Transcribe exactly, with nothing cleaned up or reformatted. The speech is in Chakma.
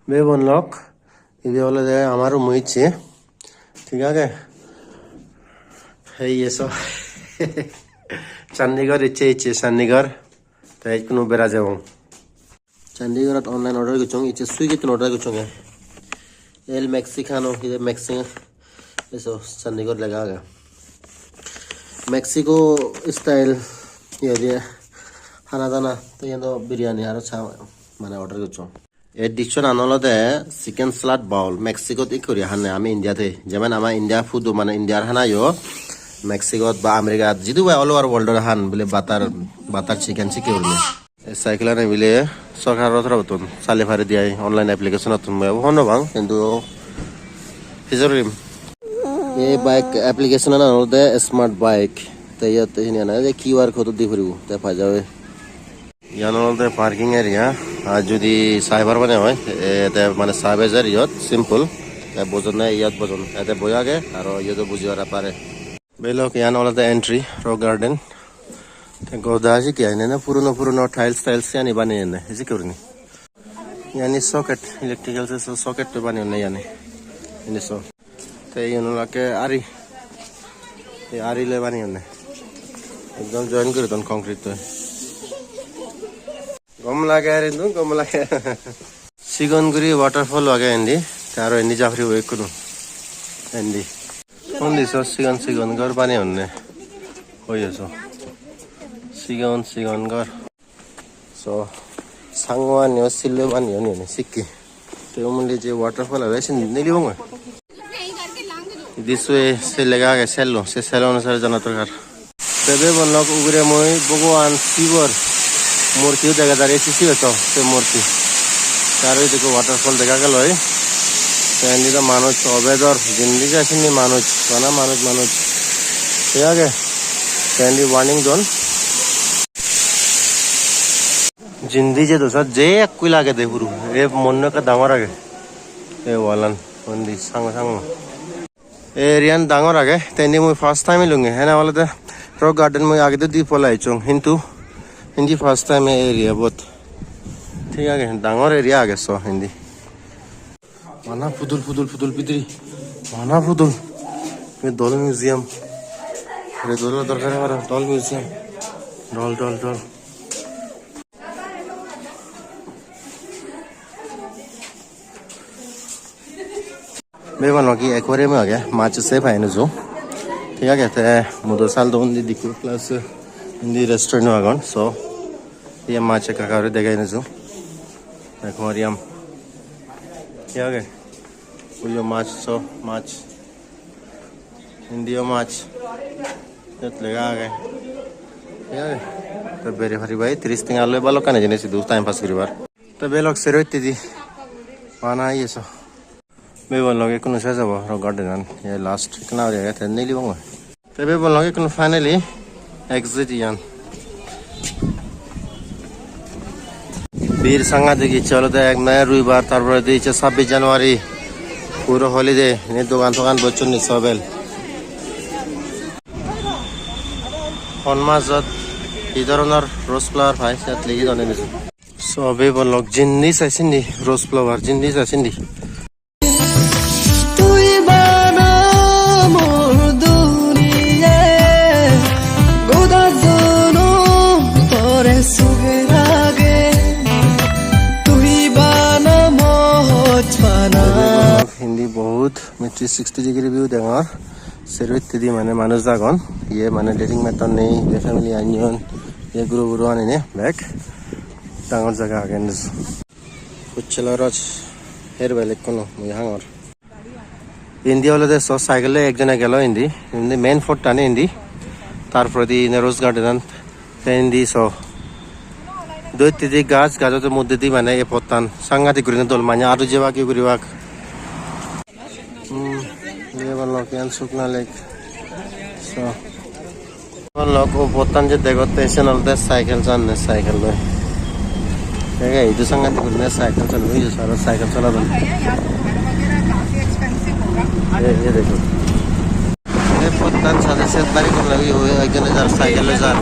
Bebon lok, ibe olode ama room icche. Thik age? Ei eso. Chandigarh icche, icche Chandigarh. Te ikkunu bera jebong. Chandigarh-ot online order gocchong, icche Swiggy-tun order gocchonge. El Mexicano, ibe Mexican. Eso, Chandigarh lega age. Mexico style, iye diye, hana dana, te iyen do biryani aro cha, mane order gocchong. Ei dish-an olode chicken salad bowl, Mexico-t ikkori hanne ami India-t, jemon ama India food, mane India-r hana yo Mexico-t ba America-t, jidu bai all over world-ot han, bile butter, butter chicken sikke gurinei. Ei cycle-ani bile sorkaro torobottun sale pari diye ai, online application-ottun, mui ebo hobor no pang, hintu pijor rim. Ei bike application-an olode Smart Bike. Te iyot hini ana je Q R code di puribo, te pai jabe. Iyan olode parking area. Ar judi cyber bana oi, e, te mane cyber iyot simple. Te bojonne iyot bojon. Ete boi age, aro iyot o buji para pare. Belok, iyan olode entry, rock garden. Te goda sikke ene na purono purono tiles tiles siyani baneyonne, sikke gurinei. Iyani socket, electrical se so-, socket to baneyonne iyani. Indi so. Te iyan olode ari. Te ari loi baneyonne. Ekdom join guri don concrete to. Gom lage are hintu, gom lage. Sigon guri waterfall age indi, te aro indi ja puribo ekkunu. Indi. Undi so sigon sigon ghor baneyonne. Oi so. Sigon sigon ghor. So, sanguani o silo baneyonne sikke. Te undi je waterfall age, sindi nilibongoi. This way se lega age sello, se sello onusare jana dorkar. Te bebon lok, ugure mui Bhagwan Shivor murti o dega jar, ei se sibe to se murti. Te aro idu ekko waterfall dega geloi. Te indi do manuj obedor, jindi jai sindi manuj, bana manuj, manuj. Thik age? Te indi warning don. Jindi je dosat je ekkui lagede puro. E monno ekka dangor age. E wall-an undi sango sango. E area-an dangor age. Te indi mui first time elunge. Hena olode rock garden mui agede di pola ecchong. Hintu indi first time e area bot. Thik age, dangor area age so indi. Bana pudul, pudul, pudul bidire. Bana pudul. Ibe dol museum. Ibe dol dorkar aro, dol museum. Dol, dol, dol. Bebon lok, hi aquarium age, mach se pai nuju. Thik age, te mudo sal do undi dikko plus indi restaurant agon. So, iye mach ekka ekka guri degei nuju. Aquarium. Hi age? Uyo mach, so mach. Indio mach. Iyot lega age. Hi age? Te bere pariba, ei tris tenga loi balokkani jinis idu time pass guribar. Te belok sero hittedi. Bana iye so. Bebon lok, ekkunu ses obo rock garden-an. Ye last ekkana guri age, te nilibongoi. Te bebon lok, ekkunu finally exit iyan. Bir sangadik, icche olode ek May robibar, tar poredi icche sabbish January, puro holiday. Indi dogan togan bocchon ni sobel. Hon majot hi dhoronor rose flower pai, siyot ligi don indi. So bebon lok, jindi sai sindi, rose flower jindi sai sindi. Tui bana mor duniya, goda duniyat tore suge rage. Tui bana mor bana. Indi bahut, mui three sixty degree view degongor. Sero hittedi mane manuj agon. Iye mane dating matton nei, iye family anyon, iye guro guro anine bek. Dangor jaga age indi. Kuchela Raj hair bel ekkono mui hangor. Indi olode so cycle loi ekjone gelo indi. Indi main pot tani indi. Tar poredi indi rose garden an. Te indi so. Dui hittedi gaj, gajo to moddedi mane ei pottan sangadik gurine dol, mane adu jebak, iye guribak. Hmm, iye bana lok, iyan Sukna Lake. So, bana lok, o pottan je degotte, siyan olode cycle sanne, cycle loi. Dege, idu sangadik gurine cycle sanne, ui je aro cycle soladon. Ye, ye dekho. Ei pottan sade set bari guri lagi, oi ekjone jar, cycle loi jar.